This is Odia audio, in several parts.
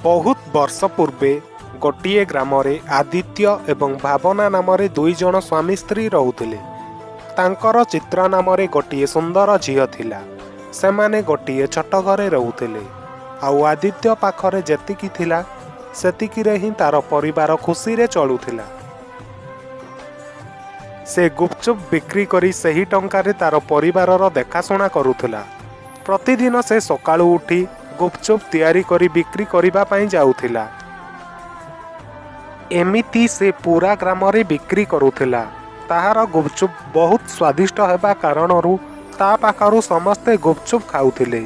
ବହୁତ ବର୍ଷ ପୂର୍ବେ ଗୋଟିଏ ଗ୍ରାମରେ ଆଦିତ୍ୟ ଏବଂ ଭାବନା ନାମରେ ଦୁଇଜଣ ସ୍ୱାମୀ ସ୍ତ୍ରୀ ରହୁଥିଲେ। ତାଙ୍କର ଚିତ୍ରା ନାମରେ ଗୋଟିଏ ସୁନ୍ଦର ଝିଅ ଥିଲା। ସେମାନେ ଗୋଟିଏ ଛୋଟ ଘରେ ରହୁଥିଲେ। ଆଉ ଆଦିତ୍ୟ ପାଖରେ ଯେତିକି ଥିଲା, ସେତିକିରେ ହିଁ ତାର ପରିବାର ଖୁସିରେ ଚଳୁଥିଲା। ସେ ଗୁପଚୁପ୍ ବିକ୍ରି କରି ସେହି ଟଙ୍କାରେ ତାର ପରିବାରର ଦେଖାଶୁଣା କରୁଥିଲା। ପ୍ରତିଦିନ ସେ ସକାଳୁ ଉଠି ଗୁପଚୁପ୍ ତିଆରି କରି ବିକ୍ରି କରିବା ପାଇଁ ଯାଉଥିଲା। ଏମିତି ସେ ପୁରା ଗ୍ରାମରେ ବିକ୍ରି କରୁଥିଲା। ତାହାର ଗୁପଚୁପ୍ ବହୁତ ସ୍ୱାଦିଷ୍ଟ ହେବା କାରଣରୁ ତା ପାଖରୁ ସମସ୍ତେ ଗୁପଚୁପ୍ ଖାଉଥିଲେ।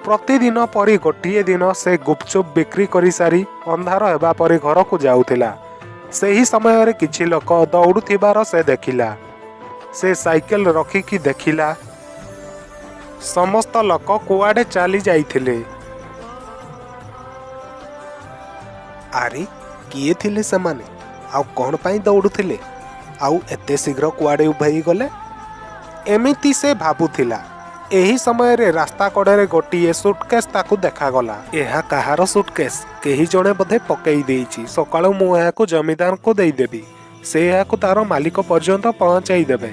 ପ୍ରତିଦିନ ପରି ଗୋଟିଏ ଦିନ ସେ ଗୁପଚୁପ୍ ବିକ୍ରି କରିସାରି ଅନ୍ଧାର ହେବା ପରେ ଘରକୁ ଯାଉଥିଲା। ସେହି ସମୟରେ କିଛି ଲୋକ ଦୌଡ଼ୁଥିବାର ସେ ଦେଖିଲା। ସେ ସାଇକେଲ ରଖିକି ଦେଖିଲା, ସମସ୍ତ ଲୋକ କୁଆଡ଼େ ଚାଲି ଯାଇଥିଲେ। ଆରେ, କିଏ ଥିଲେ ସେମାନେ? ଆଉ କ'ଣ ପାଇଁ ଦୌଡ଼ୁଥିଲେ? ଆଉ ଏତେ ଶୀଘ୍ର କୁଆଡ଼େ ଉଭେଇ ଗଲେ? ଏମିତି ସେ ଭାବୁଥିଲା। ଏହି ସମୟରେ ରାସ୍ତା କଡ଼ରେ ଗୋଟିଏ ସୁଟକେସ୍ ତାକୁ ଦେଖାଗଲା। ଏହା କାହାର ସୁଟକେସ୍? କେହି ଜଣେ ବୋଧେ ପକେଇ ଦେଇଛି। ସକାଳୁ ମୁଁ ଏହାକୁ ଜମିଦାରଙ୍କୁ ଦେଇଦେବି। ସେ ଏହାକୁ ତାର ମାଲିକ ପର୍ଯ୍ୟନ୍ତ ପହଞ୍ଚାଇ ଦେବେ।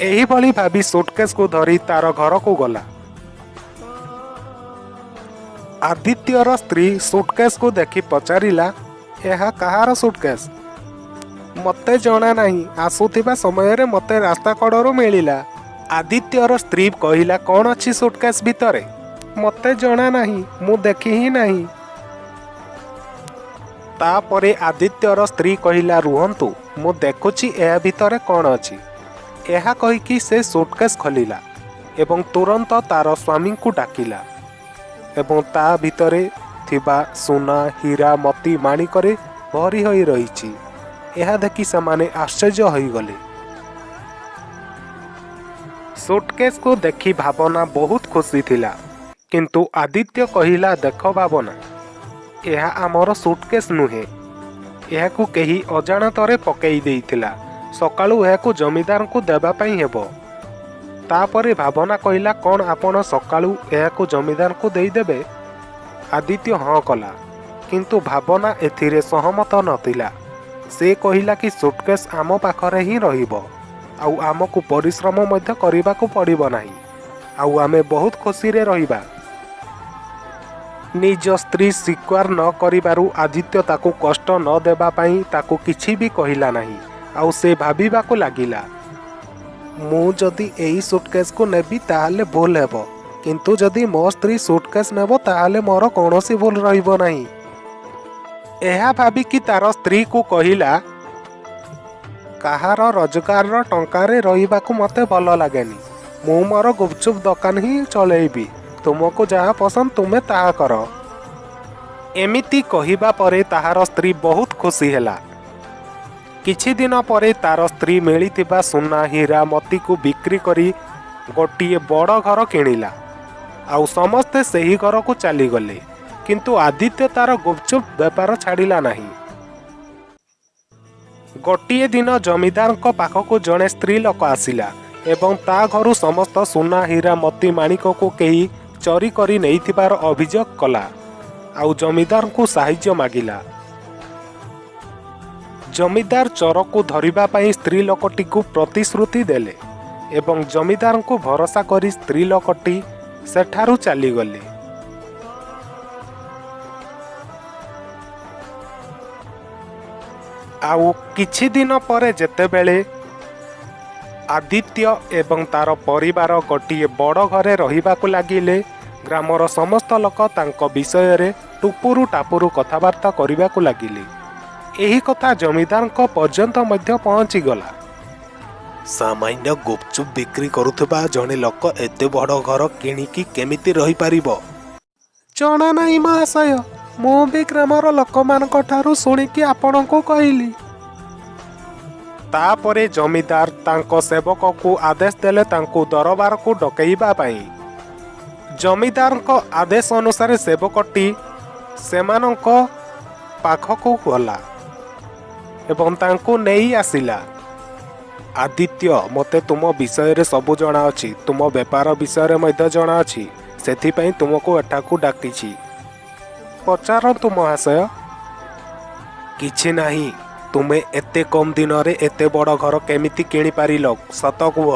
ଏହିଭଳି ଭାବି ସୁଟକେସ୍କୁ ଧରି ତାର ଘରକୁ ଗଲା। ଆଦିତ୍ୟର ସ୍ତ୍ରୀ ସୁଟକେସ୍କୁ ଦେଖି ପଚାରିଲା, ଏହା କାହାର ସୁଟକେସ୍? ମୋତେ ଜଣା ନାହିଁ। ଆସୁଥିବା ସମୟରେ ମୋତେ ରାସ୍ତା କଡ଼ରୁ ମିଳିଲା। ଆଦିତ୍ୟର ସ୍ତ୍ରୀ କହିଲା, କ'ଣ ଅଛି ସୁଟକେସ୍ ଭିତରେ? ମୋତେ ଜଣା ନାହିଁ, ମୁଁ ଦେଖି ହିଁ ନାହିଁ। ତାପରେ ଆଦିତ୍ୟର ସ୍ତ୍ରୀ କହିଲା, ରୁହନ୍ତୁ, ମୁଁ ଦେଖୁଛି ଏହା ଭିତରେ କ'ଣ ଅଛି। ଏହା କହିକି ସେ ସୁଟକେସ୍ ଖୋଲିଲା ଏବଂ ତୁରନ୍ତ ତାର ସ୍ୱାମୀଙ୍କୁ ଡାକିଲା ଏବଂ ତା ଭିତରେ ଥିବା ସୁନା, ହୀରା, ମୋତି, ମାଣିକରେ ଭରି ହୋଇ ରହିଛି। ଏହା ଦେଖି ସେମାନେ ଆଶ୍ଚର୍ଯ୍ୟ ହୋଇଗଲେ। ସୁଟକେସ୍କୁ ଦେଖି ଭାବନା ବହୁତ ଖୁସି ଥିଲା। କିନ୍ତୁ ଆଦିତ୍ୟ କହିଲା, ଦେଖ ଭାବନା, ଏହା ଆମର ସୁଟକେସ୍ ନୁହେଁ। ଏହାକୁ କେହି ଅଜାଣତରେ ପକେଇ ଦେଇଥିଲା। ସକାଳୁ ଏହାକୁ ଜମିଦାରଙ୍କୁ ଦେବା ପାଇଁ ହେବ। ତାପରେ ଭାବନା କହିଲା, କ'ଣ ଆପଣ ସକାଳୁ ଏହାକୁ ଜମିଦାରଙ୍କୁ ଦେଇଦେବେ? ଆଦିତ୍ୟ ହଁ କଲା। କିନ୍ତୁ ଭାବନା ଏଥିରେ ସହମତ ନଥିଲା। ସେ କହିଲା କି ସୁଟକେସ୍ ଆମ ପାଖରେ ହିଁ ରହିବ, ଆଉ ଆମକୁ ପରିଶ୍ରମ ମଧ୍ୟ କରିବାକୁ ପଡ଼ିବ ନାହିଁ, ଆଉ ଆମେ ବହୁତ ଖୁସିରେ ରହିବା। ନିଜ ସ୍ତ୍ରୀ ସ୍ୱୀକାର ନ କରିବାରୁ ଆଦିତ୍ୟ ତାକୁ କଷ୍ଟ ନ ଦେବା ପାଇଁ ତାକୁ କିଛି ବି କହିଲା ନାହିଁ। ଆଉ ସେ ଭାବିବାକୁ ଲାଗିଲା, ମୁଁ ଯଦି ଏଇ ସୁଟକେସ୍କୁ ନେବି ତାହେଲେ ଭୁଲ ହେବ, କିନ୍ତୁ ଯଦି ମୋ ସ୍ତ୍ରୀ ସୁଟକେସ୍ ନେବ ତାହେଲେ ମୋର କୌଣସି ଭୁଲ ରହିବ ନାହିଁ। ଏହା ଭାବିକି ତାର ସ୍ତ୍ରୀକୁ କହିଲା, କାହାର ରୋଜଗାରର ଟଙ୍କାରେ ରହିବାକୁ ମୋତେ ଭଲ ଲାଗେନି। ମୁଁ ମୋର ଗୁପଚୁପ୍ ଦୋକାନ ହିଁ ଚଲେଇବି। ତୁମକୁ ଯାହା ପସନ୍ଦ ତୁମେ ତାହା କର। ଏମିତି କହିବା ପରେ ତାହାର ସ୍ତ୍ରୀ ବହୁତ ଖୁସି ହେଲା। କିଛି ଦିନ ପରେ ତାର ସ୍ତ୍ରୀ ମିଳିଥିବା ସୁନା, ହୀରା, ମୋତିକୁ ବିକ୍ରି କରି ଗୋଟିଏ ବଡ଼ ଘର କିଣିଲା। ଆଉ ସମସ୍ତେ ସେହି ଘରକୁ ଚାଲିଗଲେ। କିନ୍ତୁ ଆଦିତ୍ୟ ତାର ଗୁପଚୁପ୍ ବେପାର ଛାଡ଼ିଲା ନାହିଁ। ଗୋଟିଏ ଦିନ ଜମିଦାରଙ୍କ ପାଖକୁ ଜଣେ ସ୍ତ୍ରୀ ଲୋକ ଆସିଲା ଏବଂ ତା ଘରୁ ସମସ୍ତ ସୁନା, ହୀରା, ମୋତି, ମାଣିକକୁ କେହି ଚୋରି କରି ନେଇଥିବାର ଅଭିଯୋଗ କଲା ଆଉ ଜମିଦାରଙ୍କୁ ସାହାଯ୍ୟ ମାଗିଲା। ଜମିଦାର ଚୋରକୁ ଧରିବା ପାଇଁ ସ୍ତ୍ରୀ ଲୋକଟିକୁ ପ୍ରତିଶ୍ରୁତି ଦେଲେ ଏବଂ ଜମିଦାରଙ୍କୁ ଭରସା କରି ସ୍ତ୍ରୀ ଲୋକଟି ସେଠାରୁ ଚାଲିଗଲେ। ଆଉ କିଛି ଦିନ ପରେ ଯେତେବେଳେ ଆଦିତ୍ୟ ଏବଂ ତାର ପରିବାର ଗୋଟିଏ ବଡ଼ ଘରେ ରହିବାକୁ ଲାଗିଲେ, ଗ୍ରାମର ସମସ୍ତ ଲୋକ ତାଙ୍କ ବିଷୟରେ ଟୁପୁରୁ ଟାପୁରୁ କଥାବାର୍ତ୍ତା କରିବାକୁ ଲାଗିଲେ। ଏହି କଥା ଜମିଦାରଙ୍କ ପର୍ଯ୍ୟନ୍ତ ମଧ୍ୟ ପହଞ୍ଚିଗଲା। ସାମାନ୍ୟ ଗୁପଚୁପ୍ ବିକ୍ରି କରୁଥିବା ଜଣେ ଲୋକ ଏତେ ବଡ଼ ଘର କିଣିକି କେମିତି ରହିପାରିବ? ଜଣା ନାହିଁ ମହାଶୟ। ମୁଁ ବି ଗ୍ରାମର ଲୋକମାନଙ୍କ ଠାରୁ ଶୁଣିକି ଆପଣଙ୍କୁ କହିଲି। ତାପରେ ଜମିଦାର ତାଙ୍କ ସେବକକୁ ଆଦେଶ ଦେଲେ ତାଙ୍କୁ ଦରବାରକୁ ଡକେଇବା ପାଇଁ। ଜମିଦାରଙ୍କ ଆଦେଶ ଅନୁସାରେ ସେବକଟି ସେମାନଙ୍କ ପାଖକୁ ଗଲା ଏବଂ ତାଙ୍କୁ ନେଇ ଆସିଲା। ଆଦିତ୍ୟ, ମୋତେ ତୁମ ବିଷୟରେ ସବୁ ଜଣାଅଛି। ତୁମ ବେପାର ବିଷୟରେ ମଧ୍ୟ ଜଣାଅଛି। ସେଥିପାଇଁ ତୁମକୁ ଏଠାକୁ ଡାକିଛି। ପଚାରନ୍ତୁ ମହାଶୟ। କିଛି ନାହିଁ, ତୁମେ ଏତେ କମ୍ ଦିନରେ ଏତେ ବଡ଼ ଘର କେମିତି କିଣିପାରିଲ, ସତ କୁହ।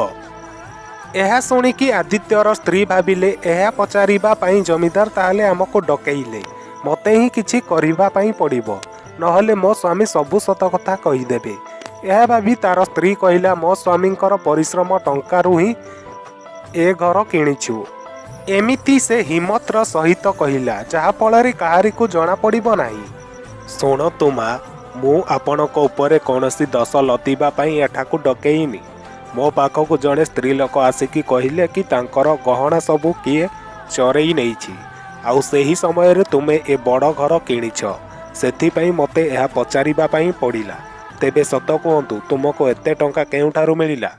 ଏହା ଶୁଣିକି ଆଦିତ୍ୟର ସ୍ତ୍ରୀ ଭାବିଲେ, ଏହା ପଚାରିବା ପାଇଁ ଜମିଦାର ତାହେଲେ ଆମକୁ ଡକେଇଲେ। ମୋତେ ହିଁ କିଛି କରିବା ପାଇଁ ପଡ଼ିବ, ନହେଲେ ମୋ ସ୍ୱାମୀ ସବୁ ସତ କଥା କହିଦେବେ। ଏହା ଭାବି ତାର ସ୍ତ୍ରୀ କହିଲା, ମୋ ସ୍ୱାମୀଙ୍କର ପରିଶ୍ରମ ଟଙ୍କାରୁ ହିଁ ଏ ଘର କିଣିଛୁ। ଏମିତି ସେ ହିମ୍ମତର ସହିତ କହିଲା, ଯାହାଫଳରେ କାହାରିକୁ ଜଣାପଡ଼ିବ ନାହିଁ। ଶୁଣନ୍ତୁ ମା, ମୁଁ ଆପଣଙ୍କ ଉପରେ କୌଣସି ଦୋଷ ଲଦିବା ପାଇଁ ଏଠାକୁ ଡକେଇନି। ମୋ ପାଖକୁ ଜଣେ ସ୍ତ୍ରୀ ଲୋକ ଆସିକି କହିଲେ କି ତାଙ୍କର ଗହଣା ସବୁ କିଏ ଚୋରେଇ ନେଇଛି, ଆଉ ସେହି ସମୟରେ ତୁମେ ଏ ବଡ଼ ଘର କିଣିଛ। ସେଥିପାଇଁ ମୋତେ ଏହା ପଚାରିବା ପାଇଁ ପଡ଼ିଲା। ତେବେ ସତ କୁହନ୍ତୁ, ତୁମକୁ ଏତେ ଟଙ୍କା କେଉଁଠାରୁ ମିଳିଲା?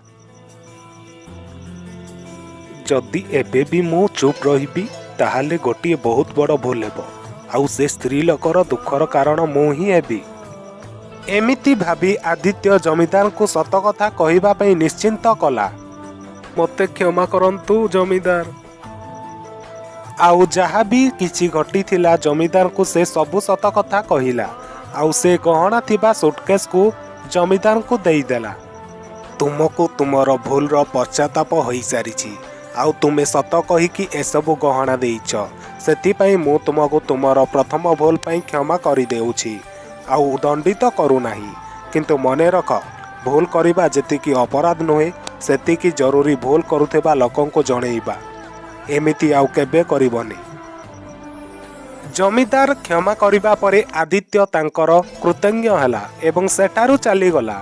ଯଦି ଏବେ ବି ମୁଁ ଚୁପ୍ ରହିବି, ତାହେଲେ ଗୋଟିଏ ବହୁତ ବଡ଼ ଭୁଲ ହେବ, ଆଉ ସେ ସ୍ତ୍ରୀ ଲୋକର ଦୁଃଖର କାରଣ ମୁଁ ହିଁ ହେବି। ଏମିତି ଭାବି ଆଦିତ୍ୟ ଜମିଦାରଙ୍କୁ ସତ କଥା କହିବା ପାଇଁ ନିଶ୍ଚିତ କଲା। ମୋତେ କ୍ଷମା କରନ୍ତୁ ଜମିଦାର। ଆଉ ଯାହା ବି କିଛି ଘଟିଥିଲା, ଜମିଦାରଙ୍କୁ ସେ ସବୁ ସତ କଥା କହିଲା, ଆଉ ସେ ଗହଣା ଥିବା ସୁଟକେସକୁ ଜମିଦାରଙ୍କୁ ଦେଇଦେଲା। ତୁମକୁ ତୁମର ଭୁଲର ପଶ୍ଚାତାପ ହୋଇସାରିଛି, ଆଉ ତୁମେ ସତ କହିକି ଏସବୁ ଗହଣା ଦେଇଛ। ସେଥିପାଇଁ ମୁଁ ତୁମକୁ ତୁମର ପ୍ରଥମ ଭୁଲ ପାଇଁ କ୍ଷମା କରିଦେଉଛି ଆଉ ଦଣ୍ଡିତ କରୁନାହିଁ। କିନ୍ତୁ ମନେ ରଖ, ଭୁଲ କରିବା ଯେତିକି ଅପରାଧ ନୁହେଁ, ସେତିକି ଜରୁରୀ ଭୁଲ କରୁଥିବା ଲୋକଙ୍କୁ ଜଣେଇବା। ଏମିତି ଆଉ କେବେ କରିବନି। ଜମିଦାର କ୍ଷମା କରିବା ପରେ ଆଦିତ୍ୟ ତାଙ୍କର କୃତଜ୍ଞ ହେଲା ଏବଂ ସେଠାରୁ ଚାଲିଗଲା।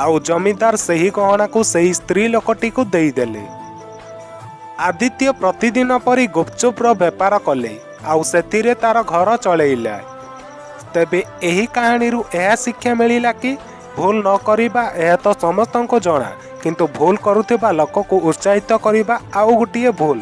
ଆଉ ଜମିଦାର ସେହି ଗହଣାକୁ ସେହି ସ୍ତ୍ରୀ ଲୋକଟିକୁ ଦେଇଦେଲେ। ଆଦିତ୍ୟ ପ୍ରତିଦିନ ପରି ଗୁପଚୁପର ବେପାର କଲେ ଆଉ ସେଥିରେ ତାର ଘର ଚଳେଇଲା। ତେବେ ଏହି କାହାଣୀରୁ ଏହା ଶିକ୍ଷା ମିଳିଲା କି ଭୁଲ ନ କରିବା, ଏହା ତ ସମସ୍ତଙ୍କୁ ଜଣା, କିନ୍ତୁ ଭୁଲ କରୁଥିବା ଲୋକକୁ ଉତ୍ସାହିତ କରିବା ଆଉ ଗୋଟିଏ ଭୁଲ।